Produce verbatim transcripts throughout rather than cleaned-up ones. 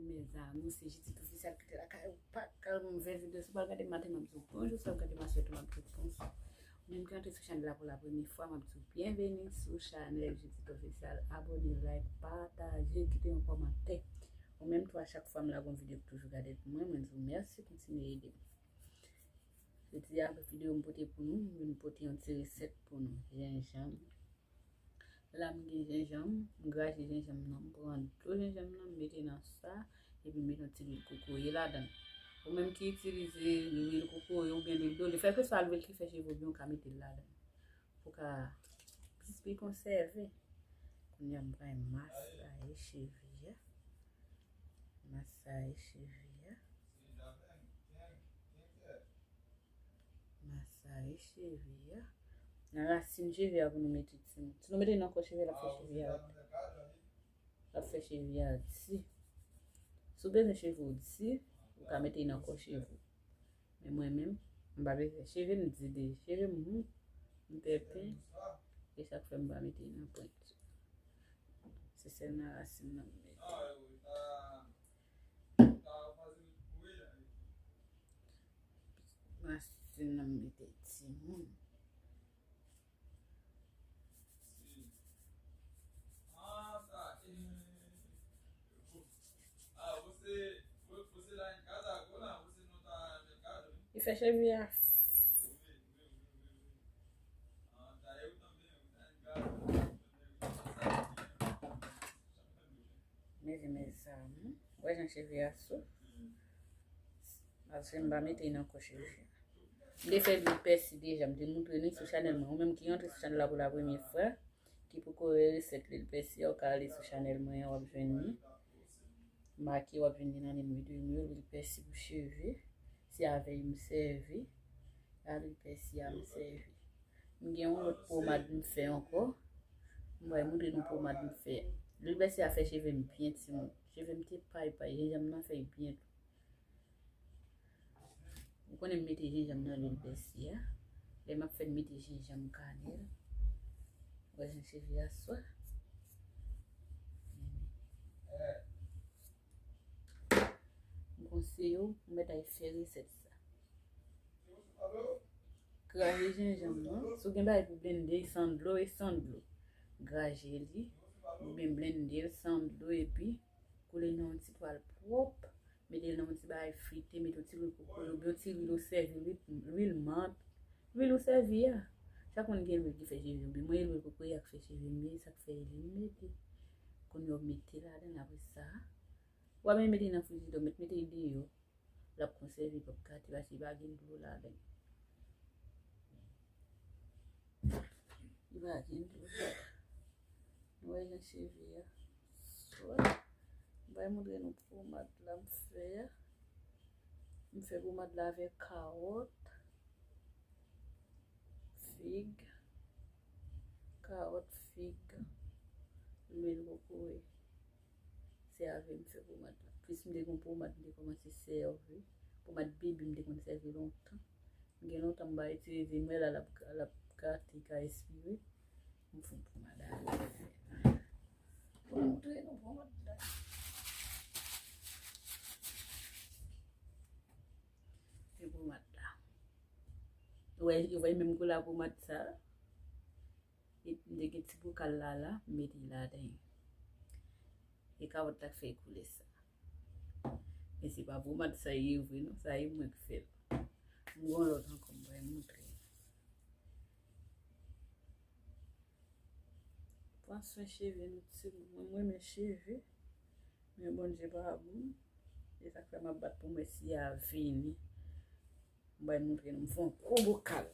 Mes amours, se Judith Official ki te lakay ou. Pa ka nouvèl videyo, si w pa gade maten, m ap di w bonjou, si w ap gade m aswè tou, m ap di w bonjou. Ou menm ki antre sou chanèl la pou la premye fwa, m ap di w byenveni sou chanèl Judith Official. Abòne, like, pataje, kite yon kòmantè. Ou menm tou, a chak fwa m lage yon videyo, ou toujou gade l pou mwen, mwen di w mèsi, kontinye ede m. Jodi a, videyo m pote pou nou, m vin pote yon ti resèt pou nou. Jenjanm. La, m gen jenjanm, m graje jenjanm nan, m pran dlo jenjanm nan, m mete nan sa, epi m mete yon ti lwil kokoye ladan l. Ou menm ki itilize lwil kokoye oubyen lwil doliv, kèlkeswa lwil ki fè cheve w byen, ou ka mete l ladan l. Pou ka plis byen konsève. Kounye a, m pral masaje cheve a. Masaje cheve a. Masaje cheve a. Nan rasin cheve a pou nou mete timoun. Si nou mete nan kò cheve, l ap fè cheve a, l ap fè cheve a di. Si w bezwen cheve w di, ou ka mete nan kò cheve w. Men mwen menm, m pa bezwen. Cheve m di deja. Cheve m, hmm, m pèpè. E sa k fè m pa mete nan pwent. Se sèl nan rasin nan m mete. Rasin nan m mete timoun. Li fè cheve a. Mezanmi, mezanmi. Wè jan cheve a souf. Paske m pa mete nan kò cheve a. M te fè lwil pèsi deja, m te montre nou sou chanèl mwen. Ou menm ki antre sou chanèl la pou la premye fwa, ki poko wè resèt lwil pèsi a, ou ka ale sou chanèl mwen an, w ap jwenn li. Make, w ap jwenn li nan menm videyo m yo, lwil pèsi pou cheve. Se avè l m sèvi. A lwil pèsi a m sèvi. M gen yon lòt pomad m fè ankò. M pral montre nou pomad m fè. Lwil pèsi a fè cheve m byen timoun. Cheve m te pay pay. Jenjanm nan fè l byen tou. Ou konnen m mete jenjanm nan lwil pèsi a. Lè m ap fè l, m mete jenjanm, kanèl. Wè jan cheve a swa. M konseye w, ou mèt al fè resèt sa. Kraze jenjanm nan. Si w gen bagay pou blende, e san dlo, e san dlo. Graje li, oubyen blende l san dlo, epi koule nan yon ti twal pwòp, mete l nan yon ti bagay frite, mete yon ti lwil kokoye, oubyen yon ti lwil ou sèvi, lwil, lwil mant, lwil ou sèvi a. Chak moun gen lwil ki fè cheve yo byen. Mwen, e lwil kokoye a k fè cheve m byen, sa k fè e li m mete. Kounye a, w mete ladan l, apre sa, w ap mete nan frijidè, w mèt mete l deyò. L ap konsève, l p ap gate, paske li pa gen dlo ladan l. Li pa gen dlo. Nou wè jan cheve a swa. M pral montre nou pomad la m fè a. M fè pomad la avèk kawòt, fig, kawòt, fig, lwil kokoye. Se avè m fè pomad la. Plis m te gon pomad m te kòmanse sèvi. Pomad bebi m te konn sèvi lontan. M gen lontan m pa itilize, m wè la l ap, l ap gate, ka espire. M fè yon pomad avè l. Pou m montre nou pomad la. Se pomad la. Ou wè, ou wè menm koulè pomad sa. Epi m te gen ti bokal la, la, m mete ladan l. E kawòt la k fè koulè sa. Men se pa pomad sa ye vre non, sa e mwen k fè l. M gon lòt ankò m pral montre. Pran swen cheve nou timoun. Mwen, m renmen cheve. Men Bondye pa bon. E sa k fè m ap bat pou m wè si y a vini. M pral montre nou, m fè yon gwo bokal.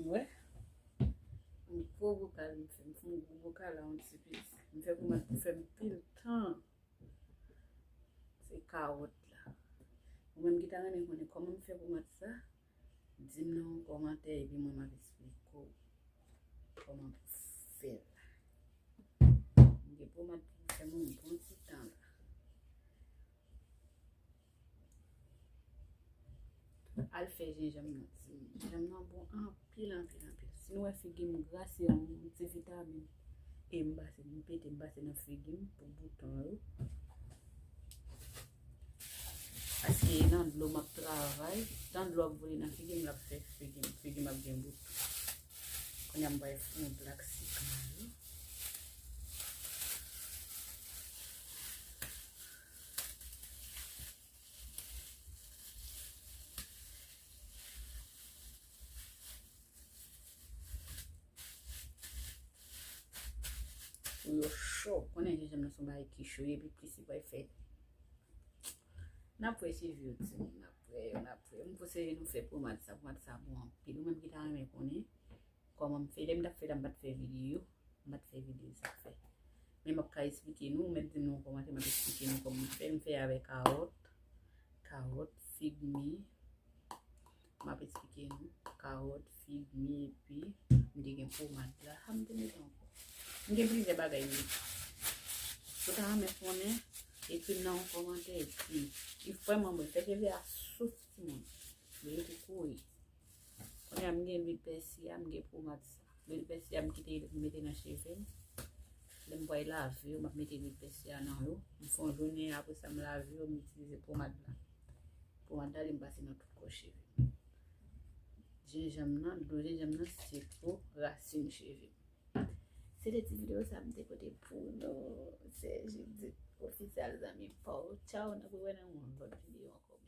Ou wè? Yon gwo bokal m fè, m fè yon gwo bokal la, yon ti piti. M fè pomad pou fè m pil tan. Se kawòt la. Ou menm ki ta renmen konnen kòman m fè pomad sa, di m nan yon kòmantè epi mwen m ap esplike w kòman pou fè l. M gen pomad pou m fè m yon bon ti tan la. Al fè jenjanm nan, timoun. Jenjanm nan bon anpil, anpil, anpil. Si nou wè figi m gra, se yon ti vitamin. E m pase, m pete, m pase nan figi m pou bouton yo. Paske nan dlo m ap travay, tan dlo ap vole nan figi m, l ap fè figi m, figi m ap gen bouton. Kounye a m pral fouye yon plak sik nan yo. Pou yo cho. Konnen jenjanm nan se yon bagay ki cho, epi plis li pral fè. N ap wè cheve yo, timoun, n ap wè yo, n ap wè yo. M konseye nou fè pomad sa, pomad sa bon anpil. Ou menm ki ta renmen konnen kòman m fè, lè m t ap fè la, m pa t fè videyo, m pa t fè videyo, sa k fè. Men m ap ka esplike nou, ou mèt di m nan kòmantè, m ap esplike nou kòman m fè. M fè avèk kawòt, kawòt, figmi, m ap esplike nou, kawòt, figmi, epi m te gen pomad la. Ha, m te mete ankò. M gen plizyè bagay m mete. Ou ta renmen konnen, ekri m nan yon kòmantè, epi li vrèman bon, fè cheve a souf, timoun. Li rete kouri. Kounye a m gen lwil pèsi a, m gen pomad sa. Lwil pèsi a, m kite m mete nan cheve m. Lè m pral lave yo, m ap mete lwil pèsi a nan yo. M fè yon jounen, apre sa m lave yo, m itilize pomad la. Pomad la, li m pase nan tout kò cheve m. Jenjanm nan, dlo jenjanm nan, se pou rasin cheve m. Se te ti videyo sa m te pote pou nou. Se Judith Official, zanmi pa w. Tchaw, n ap rewè nan yon lòt videyo ankò.